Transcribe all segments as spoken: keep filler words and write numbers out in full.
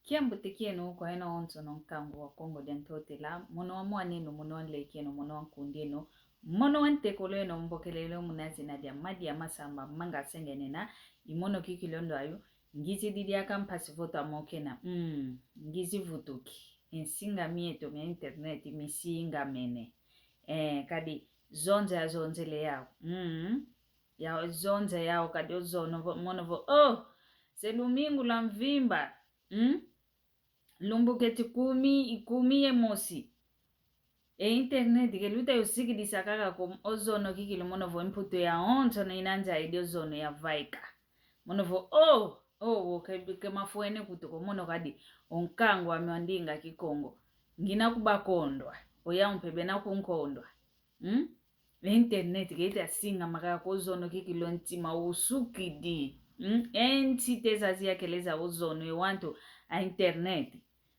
Kiambote kieno kwa eno onsono nkangu wa Kongo dia Ntotela, mono wa mwan'eno, mono wa nlek'eno, mono wa nkund'eno, mono wa ntekol'eno, mbokelele muna zina dia Madia Masamba Manga Sengenena. I mono kikilu ndo ayu, ngizidi diaka mpasi vo twamokena. Mm, ngizi vutuki. E nsinga mieto mia internet misingamene. Eh, kadi zonza yazonzele yau. Mm. Yazonza yau kadi ozono vo, mono vo, oh, se lumingu lwa mvimba. Mm? Lumbu keti kumi, ikumi ye mosi. E internet ke luta yosikidisa kaka ko, ozono kikilu mono vo mputu yawonso na ina nzaidi ozono yavaika. Mono vo, oh, oh, wo ke, ke mafwene kutu ko, mono kadi o nkangu ame wa ndinga Kikongo. Ngina kubakondwa, oyau mpe bena kunkondwa. Mm? Internet ke ita singa makaka ko, ozono kikilu o ntima usukidi. Mm? E ntete zazi yakele za ozono, e wantu a internet.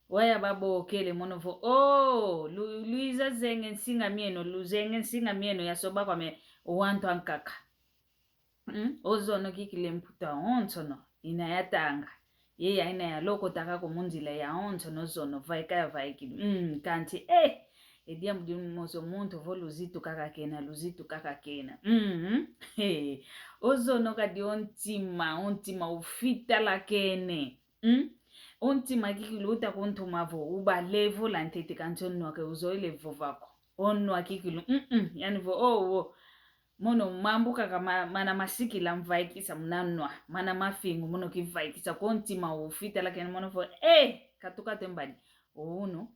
Waya babokele mono vo, oh, lu-, luiza zenge nsinga mieno, luzenge nsinga mieno ya soba kwame o wantu ankaka. Mm? Ozono kikilu e mputu awonsono ina yatanga. Ye ya ina yalokota kaka mu nzila yawonsono, ozono vaika yavaikidi. Mm, kanti, eh, e diambu dimosi o muntu vo luzitu kaka kena, luzitu kaka kena. Mm, eh, ozono kadi o ntima, o ntima ufitalakene. Mm? O ntima kikilu uta kuntuma vo ubale vula ntete kansi o nwa ke uzoele vova ko. O nwa kikilu, mm-mm, yani vo, oh, wo. Mono mambu kaka ma-, mana masikila mvaikisa muna nwa, mana mafingu mono kivaikisa ko, ntima ufitalakene mono vo, eh, katuka te mbadi. O unu,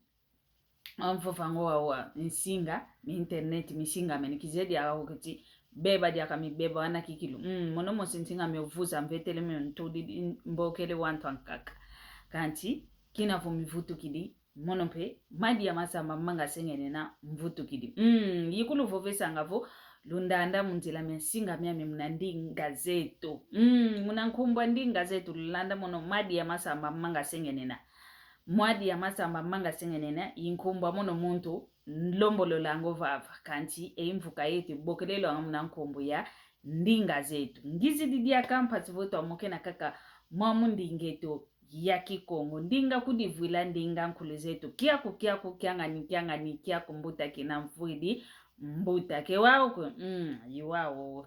o mvova ngo wa, wa nsinga mi internet misingamene, kizeye diaka ko keti beba diaka mibeba wana kikilu. Mm, mono mosi nsinga mio vuza mvetele mio ntudi, mbokele wantu ankaka. Kanti, kina vo mivutukidi, mono mpe Madia Masamba Manga Sengenena mvutukidi. Mm, ikulu vovesanga vo lundanda mu nzila mia nsinga miami muna ndinga zeto. Mm, muna nkumbu a ndinga zeto lulanda mono Madia Masamba Manga Sengenena. Madia Masamba Manga Sengenena i nkumbu a mono muntu nlombololanga ovava, kanti e mvuka yeto ibokelelwanga muna nkumbu ya ndinga zeto. Ngizidi diaka mpasi vo twamokena kaka mwamu ndinga eto ya Kikongo. Ndinga kudivwila ndinga nkulu zeto. Kiaku, kiaku, kiangani, kiangani, kiaku, mbuta kina mvwidi, mbuta ke wau kwe, mm, i wau,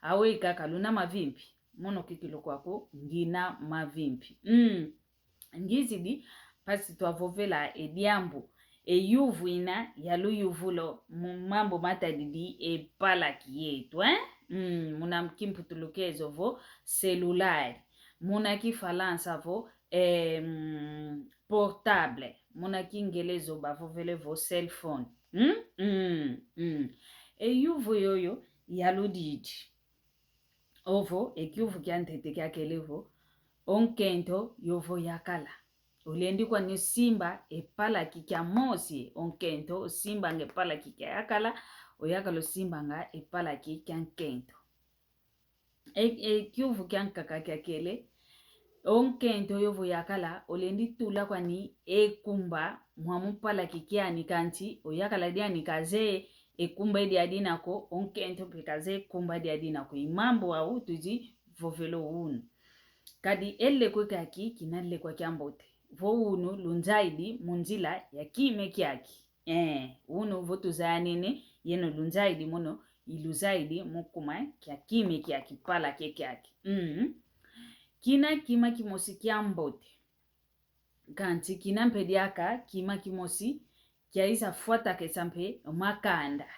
awe kaka luna mavimpi. Mono kikilu kwaku, ngina mavimpi. Mm. Ngizidi, mpasi twavovela e diambu, e yuvu ina yaluyuvula mu mambu matadidi e palaki yeto, eh? Mm, muna kimputulukezo vo celular, muna kifalansa vo, em, portable, muna kingelezo bavovele vo cell phone. Mm? Mm, mm. E yuvu yoyo yaludidi. Ovo e kiuvu kia ntete kiakele vo, o nkento yovo yakala. Olendi kwani osimba e palaki kia mosi, o nkento osimbanga e palaki kia yakala, oyakala osimbanga e palaki kia nkento. E, e kiuvu kiankaka kiakele, o nkento yovo yakala, olendi tula kwani e kumba mwamu palaki kiani, kanti oyakala diani kazeye e kumba diadi nako, o nkento mpe kazeye kumba diadi nako. I mambu au tuzi vovela unu. Kadi e lekwa kiaki kina lekwa kiambote. Vo unu lunzaidi mu nzila ya kime kiaki. Eh, unu vo tuzanene, yeno lunzaidi mono, i luzaidi mu kuma kia kime kiaki, palaki kiaki. Mm. Kina kima kimosi kiambote. Kanti kina mpe diaka kima kimosi kiaiza fwatakesa mpe makanda.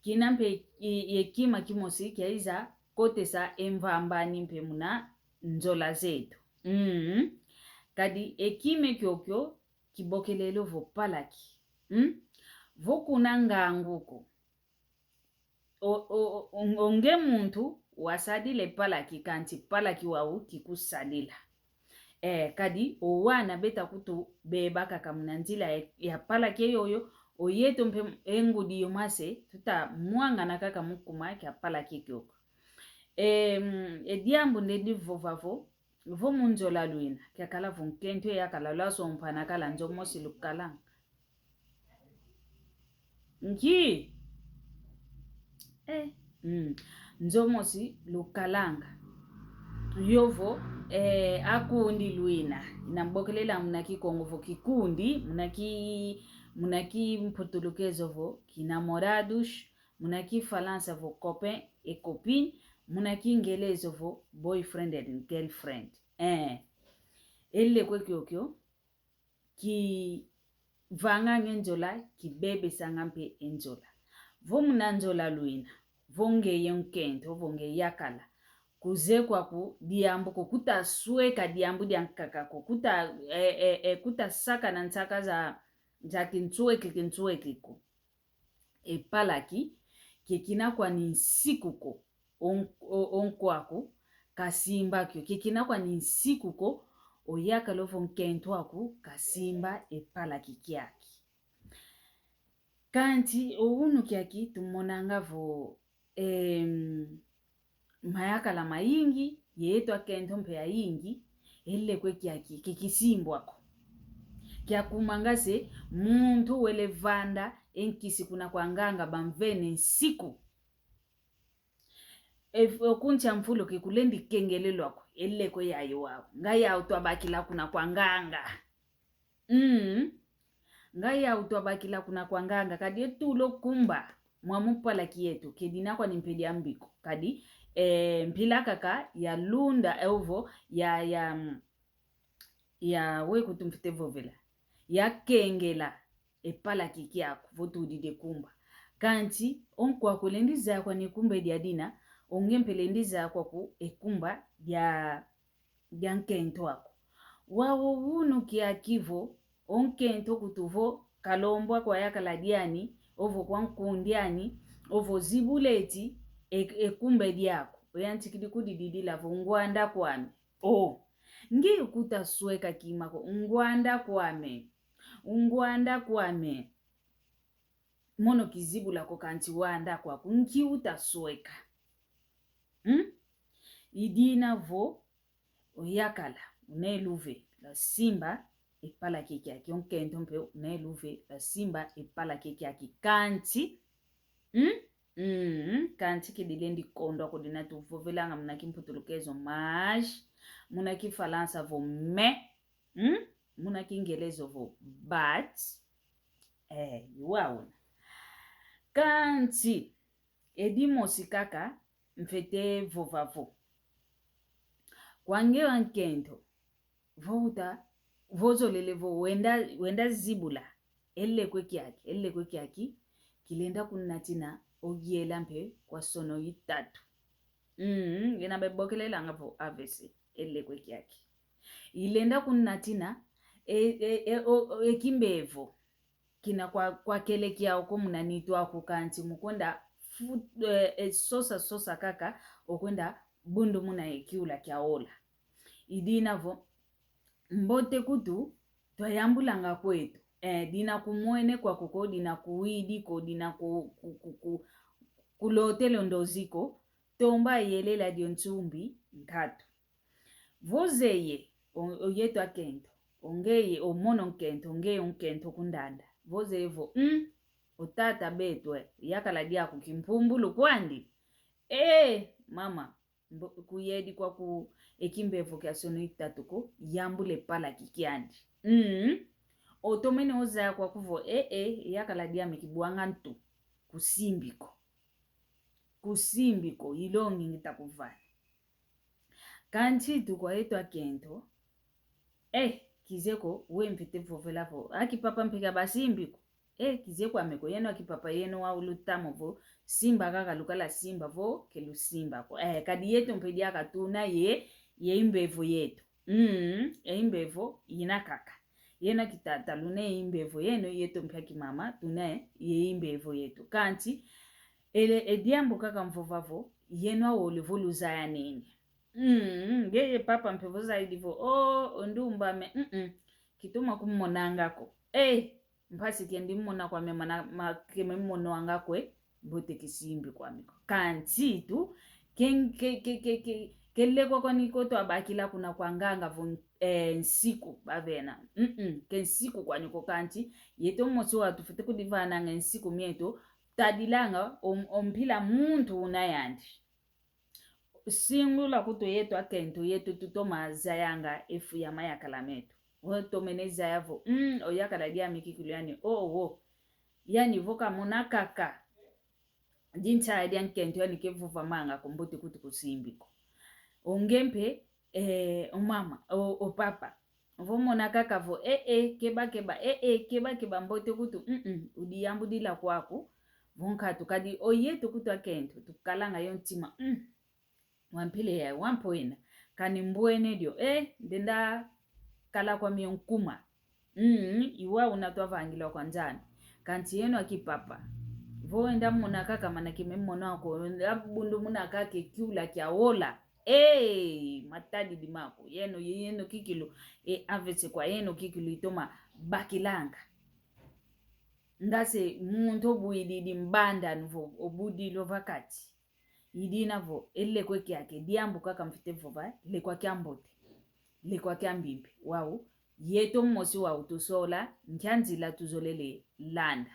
Kina mpe i-, ye kima kimosi kiaiza kotesa e mvambani mpe muna nzola zeto. Mm. Kadi e kima kiokio kibokelele vo palaki. Mm? Vo kuna ngangu ko. O, o, o, o nge muntu wasadila e palaki, kanti palaki wau kikusadila. Eh, kadi o wana beta kutubeba kaka muna nzila ya, ya palaki yoyo, o yeto mpe e ngudi yo mase, tuta mwangana kaka mu kuma kia palaki kiokio. Em, e diambu ndendi vova vo, vo mu nzola lwina, kiakala vo nkento yakala lwasompana kala nzo mosi lukalanga. Nki? Eh, mm. Nzo mosi lukalanga. Yovo, eh, akundi lwina. Inambokelela muna Kikongo vo kikundi, muna ki, muna Kimputulukezo vo kinamorados, muna Kifalansa vo copain et copine, muna Kingelezo vo boyfriend and girlfriend. Eh, ele kwe kiokio, kivanganga e nzola, kibebesanga mpe e nzola. Vo muna nzola lwina, vo ngeye nkento, vo ngeye yakala, kuzeye kwaku diambu ko, kuta sweka diambu diankaka ko, kuta, eh, eh, eh, kuta sakana nsaka za, za kinsweki, kinsweki ko. E palaki, ke kina kwani nsiku ko, o n-, o, o nkwa aku kasimba kio, ke kina kwani nsiku ko, o yakala ovo nkento aku kasimba e palaki kiaki. Kanti o unu kiaki tumonanga vo, em, mayakala mayingi, yeto akento mpe ayingi, ele kwe kiaki, ke kisimbwa ko. Kiakumanga se, muntu wele vanda e nkisi kuna kwa nganga bamvene nsiku. E, o kuntia mfulu ke kulendi kengelelwa ko, ele kwe yayo wau. Nga yau twabakila kuna kwa nganga. Mm. Nga yau twabakila kuna kwa nganga, kadi e tulo kumba mwa mu palaki yeto, ke dina kwani mpe diambu ko. Kadi, eh, mpila kaka ya lunda, eh, ovo, ya, ya, mm, ya, we kutu mfite vovela. Ya kengela e palaki kiaku, vo tudidi e kumba. Kanti, o nkwa aku lendi zaya kwani kumba dia dina, o nge mpe lendi zaya kwaku e kumba dia dia nkento aku. Wau o unu kiaki vo, o nkento kutu vo, kalombwa kwa yakala diani, ovo kwa nkundi ani, ovo zibula eti, e, e kumba diaku. Oyantikidi kudididila vo ngwanda kwame. O, nge kuta sweka kima ko, ngwanda kwame. Ngwanda kwame. Mono kizibula ko kanti wanda kwaku, nki uta sweka. Hmm? I dina vo, o yakala, una e luve lwa simba e palaki kiaki, o nkento mpe una e luve lwa simba e palaki kiaki. Kanti, hmm? Hmm, kanti ke dilendi kondwa ko, dina tuvovelanga muna Kimputulukezo, mas, muna Kifalansa vo mais, hmm? Muna Kingelezo vo but, eh, i wau una. Kanti, e dimosi kaka, mfwete vova vo, kwa nge wa nkento, vo uta, vo zolele vo wenda, wenda zibula, ele kwe kiaki, ele kwe kiaki, kilenda kunatina o yela mpe kwa sono itatu. Mm, yena bebokelelanga vo A V C, ele kwe kiaki. Ilenda kunatina, e, e, e, o, o, e kimbevo kina kwa, kwa kele kiau ko muna nitu aku kanti mu kwenda fu-, eh, eh, sosa, sosa kaka, o kwenda bundumuna e kiula kia ola. I dina vo, mbote kutu, twayambulanga kwetu. Eh, dina kumwene kwaku ko, dina kuwidi ko, dina ku, ku, ku, ku, kulotele o ndozi ko, tomba yelela dio nsumbi ntatu. Vo zeye, o, o yeto akento, o ngeye, o mono nkento, o ngeye o nkento kundanda. Vo zeye vo, mm, o tata beto, eh, yakala diaku kimpumbulu kwandi. Eh, mama, mbo-, kuyedi kwaku e kimbevo kia sono itatu ko, yambula e palaki kiandi. Mm. O tomene ozaya kwaku vo, eh, eh, yakala diame kibwanga ntu. Kusimbi ko. Kusimbi ko, ilongi ngita kuvana. Kanti tu kwa yeto akento, eh, kizeye ko, we mfwete vovela vo, aki papa mpe ka basimbi ko. Eh, kizeye kwame ko, yeno aki papa yeno wa ulutamo vo, simba kaka lukala simba vo, ke lusimba ko. Eh, kadi yeto mpe diaka tuna ye, ye imbevo yeto. Mm, e imbevo ina kaka. Yeno aki tata luna e imbevo yeno, yeto mpe aki mama tuna ye imbevo yeto. Kanti, ele, e diambu kaka mvova vo, yeno awole vo luzaya nini. Mm, ngeye papa mpe vo zaidi vo, oh, o ndumba me, mm, mm, kitoma kumonanga ko. Eh, mpasi kendi mona kwame mana, ma, keme monwanga kwe, mbote kisimbi kwame ko. Kanti tu, ke, ke, ke, ke, ke, ke lekwa kwani ko twabakila kuna kwa nganga vo, eh, nsiku, bavena. Mm-mm, ke nsiku kwani ko kanti, yeto mosi wa tufwete kudivananga nsiku mieto, tadilanga, o, o mpila muntu una yandi. Singula kutu yeto akento yeto tutoma zayanga e fu ya mayakala meto. Vo tomene zaya vo, mm, oyakala diami kikilu yani, oh, oh. Yani vo kamona kaka dinsaya dia nkento yani ke vovamanga ko, mbote kutu kusimbi ko. O nge mpe, eh, o mama, o, o papa. Vo mona kaka vo, eh, eh, keba, keba, eh, eh, keba, keba, mbote kutu, mm, mm, o diyambudila kwaku, vo nkatu kadi o yeto kutu akento, tukalanga yo ntima, mm. Wa mpila yayi, wa mpo ena. Kani mbwene dio, eh, ndenda kala kwami o nkuma. Mm, i wau una twavangila kwa Nzambi. Kansi yeno aki papa. Vo wenda mona kaka mana kime mono ako, wenda bundu muna kaka e kiula kia ola. Eh, matadidi maku. Yeno, yeno kikilu, e A V C kwa yeno kikilu itoma bakilanga. Nga se muntu obwididi mbanda nvo, obwididi lo va kati. I dina vo, e lekwa kiaki, diambu kaka mfwete vova, lekwa kia mbote, lekwa kia mbi mpe. Wau, yeto mosi wau tusola, nkia nzila tuzolele landa.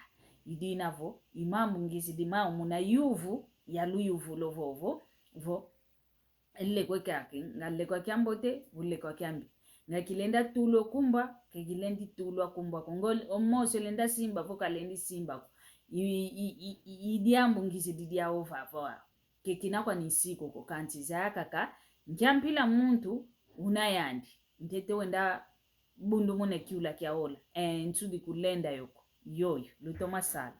I dina vo, i mambu ngizidi mau muna yuvu, ya luyuvu lo vovo, vo, e lekwa kiaki, nga lekwa kia mbote, vo lekwa kia mbi. Nga kilenda tulwa kumbwa, ke kilendi tulwa kumbwa ko. Ngo, o mosi olenda simba, vo kalendi simba ko. I, i, i, i, i diambu ngizidi diau vava. Ke kina kwani nsiku ko, kansi zaya kaka, nkia mpila muntu una yandi, ntete wenda bundu muna e kiula kia ola, eh, nsudi kulenda yo ko, yoyo, lutoma sala.